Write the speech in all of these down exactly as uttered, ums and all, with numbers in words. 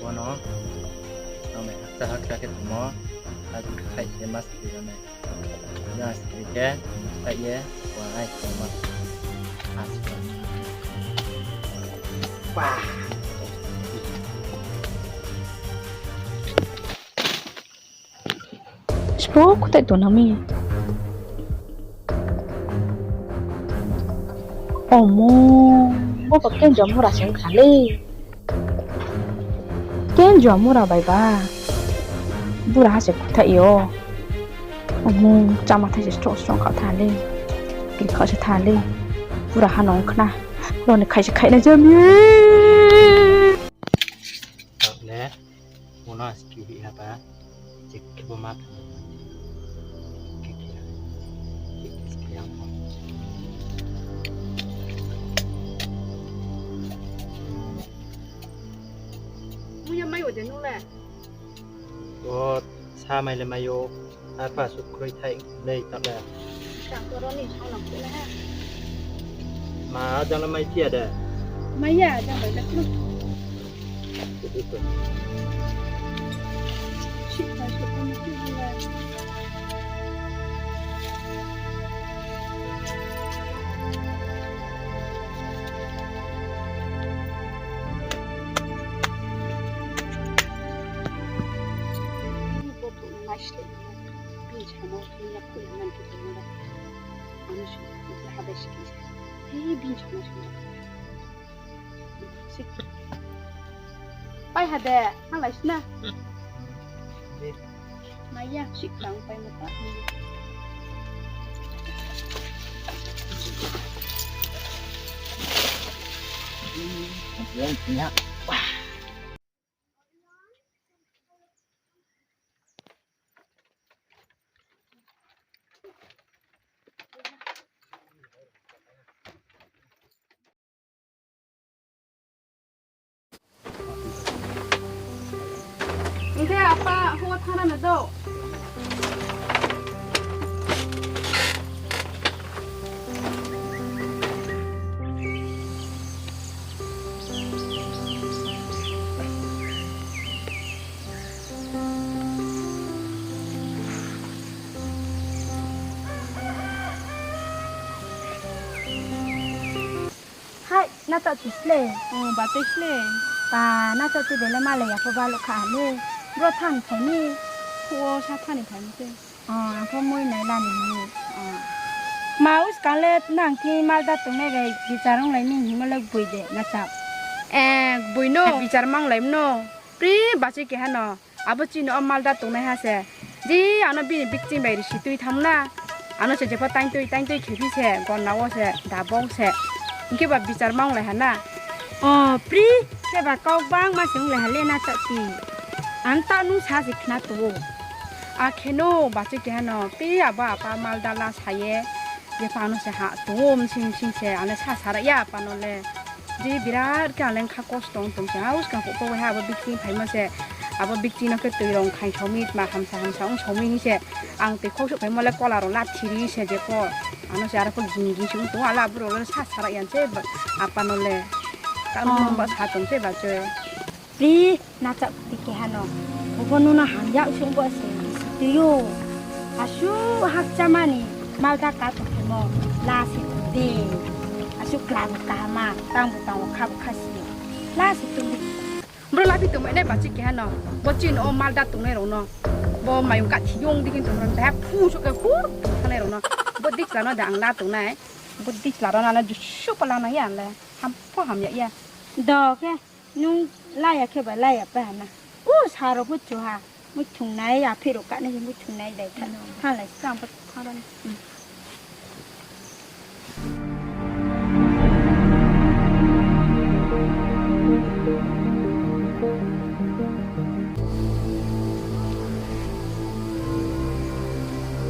Bono, nang nai hakcha hakcha khe tongmo, a khai se mas kri nai. Nang skri khe, khai ye, wa ai tongmo. As pa. Wah. Sbo kutai tong nang mi. Omo, bo ba kenjo mura se wngkha le. Kenjo mura bai ba. Bura ha se kutai yo. Omo, chama thai se strong strong kha tha le. Kri kha se tha le. Bura ha nong khna. Roni khai se khai na jam ye. Tao le, uno ski ri ha ba, je khe bo ma tha. Khe khe, khe khe ski yang tha. Muya mai o de nung le. O, sa mai le mai o. Ar pa su kroi thai lei tao le. Sa ko ro ni sa na ko le ha. Ma, jang le mai phi ya de. Mai ya, jang bai le kru. Sik thai sik thai ni kru le. Bini samo khe ya khui man khe tongmo da. Ano sung khe ha bai siki sa. Hei, bini samo sung khe. Sik. Pai ha de, ha lai sna. Maya, sik kang pai mo ta. Hing khe apa, hua thana na do. Hai, na chah ti sle. O, ba tei sle. Ba, na chah ti bele malai ya pho ba lo kha le. Bro thang phai ni. Phuh wo sa thani phai ni se. O, ang pho moi nai la ni hing ni. O. Ma uskang le nang khe malda tongnai bai bichar onglai mi hingmo le gboi de na chah. E, gboi no. Bichar manglai mno. Pri bachoi keha no. Abo chini o malda tongnaiha se. Di ano bini bikching bai risi tui thanng na. Ano se jepho taingtui, taingtui khe phi se, gonna wo se, dabong se. Hing khe ba bichar manglai ha na. O, pri, khe ba kau bangma se onglai ha le na chah ti. Ang ta nung sa se khna tong ou. Akhe no, bachoi keha no, pi abo apa malda la sa ye, jepho ano se ha tong ou, msing msing se, ano sa sara ya apa no le. Di birat khe ang le kha kosto ong tong se, ha, uskang phuh pho waiha abo bikching phaimo se, abo bikching no khe tui rong khai saomi, tma hamsa hamsa ong saomi hing se, ang tui khou souh phaimo le kola rao la thiri se jepho, ano se aro pho ging ging se ong tong ou, ala abo rao le sa sara ya se, apa no le, ta nung ba sa tong se bachoi. Pri, na chah ti keha no. Bo pho nung no hamya sung bo se, si tui ou. Asuh hakchama ni malda ka tong phaimo, la se tong di. Asuh kla bo kahama, tang bo tang wo kha bo kha si. La se tong di. Bro laphi tongmai nai bachoi keha no. Bo chini o malda tongnai rao no. Bo mayung kathi yong di khe tong rao no. Beha phu souh khe phur thanai rao no. Bo dichla no de ang la tongnai. Bo dichla rao no ano jusu pho la nang ya le. Ham pho hamya ya. Do khe. Nung laya khe ba laya pai ha na. U sa rao pho chu ha. Muithung nai, aphi rao kanai se muithung nai dai tha. Thanglai skang pho thanng rao ni.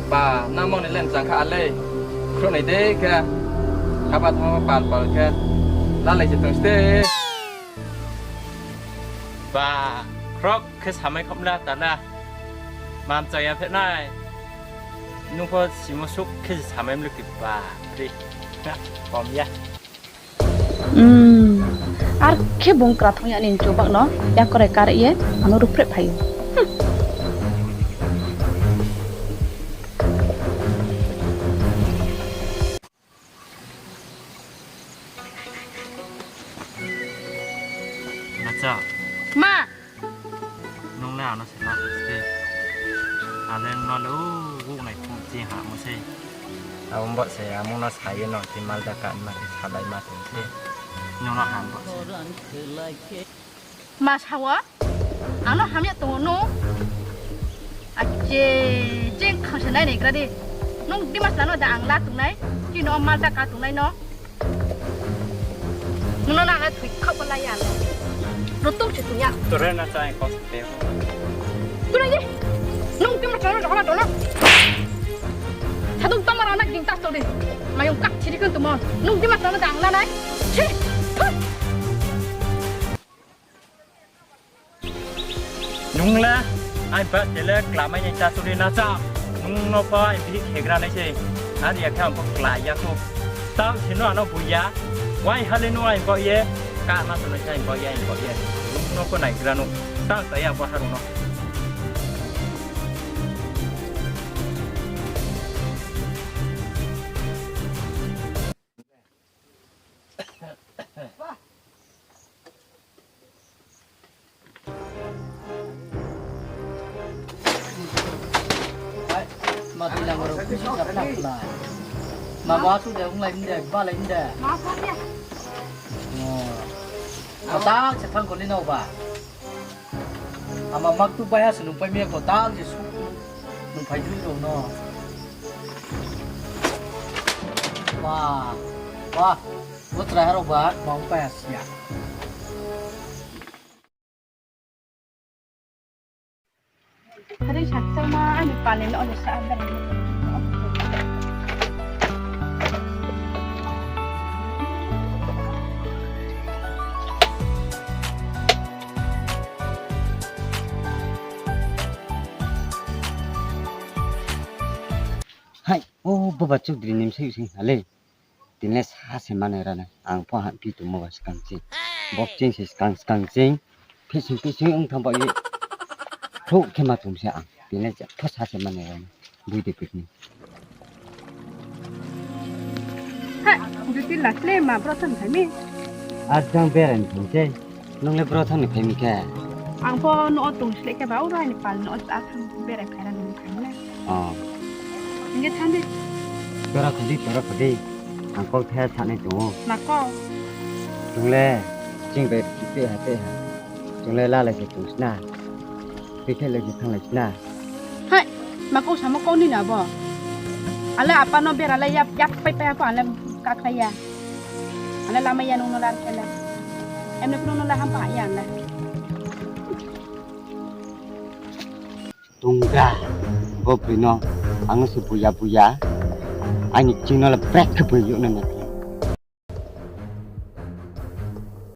Ba, nang mong ni le mchang kha alei. Khruh nai de khe. Haba thanngmo pal pal khe. Lalai se tong ste. Ba, khrok khe samai khom la ta na. Mam chaya phe nai. Nung pho simo suk khe samai mluk ki ba. Pri. Kom ya. Hmm. Ar khe bung krathong ya ni chubak no, yakorai kar ye, ano ruhphreh phai ou. Nacha. Ma! Nung le ano se ma se. Ale nung no le o, o nai khong chi ha mo se. Abo bo se, amo no sa ye no, chi malda ka ma se salai ma tong se. Nung no ha bo se. Ma sa wo? Ang no hamya tong ou nung? Ache, jeng khang se nai nai gra di. Nung di mas la no da ang la tongnai, chini o malda ka tongnai no. Nung no nang na thoi khao bo la ya le. Rotong se tong ya. Tore na chai ko se. Tore ye. Nung di mas la no da ang la tong no. Sadung tama rana ging ta to di. Mayung kak chiri kun tumo. Nung di mas la no da ang la nai. Chi. Huh. Nung le, ai ba tele klamai ni chachuri na cha. Nung no pho ai bihih khegra nai se. Ar ya khe ang pho kla ya kho. Tao se no ano buya. Wai hale no ai bo ye. Ka ma to no ai bo ye, ai bo ye. Nung no pho nai gra no. Tao ta ya bo haru no. Ai, ma tila maro kusi sa pla pla. Ma ma su de, ung lai de, ba lai de. Ma sa ya. Oh. Ma ta se thang ko li nau ba. Ama mak tu bai ha se nung pai mi ko ta je su. Nung pai dui rao no. Ba, ba. Bo chrai ha rao ba, ma ung pai ha sia. Hari saksa ma ani pale no sa ada. Hai, o boba chudri ni msai sing ha le. Tini le sa se mani ra nai. Ang pho hahphi tongmo ba skang ching. Bok ching se skang skang ching. Phising phising ong thang ba ye. Khrouh khe ma tong se ang. Tini le jepho sa se mani ra nai. Bui de pik ni. Hai, duty last le ma bro than phai mi. Ar jang berai ni thang se. Nung le bro than ni phai mi khe? Ang pho no tong sleh khe ba, ura ni pal no a thang berai phai ra nung thang le. Oh. Hing khe thang di. Tora khadi, tora khadi. Ang kau the sa nai tong ou. Ma kau? Chung le, ching bai te ha, te ha. Chung le lalai se tong sna. Tui khe lai se thang lai sna. Hai, ma kau samo kau ni na bo. Ale apa no bera le yap, yap pai pai apa ale kakhlai ya. Ale lama ya nung no lar khe le. Emne phru no le hampa ya le. Tonggra, bo broi no, ang no se buya buya, aini kching no le brek khe bui yo nai nai.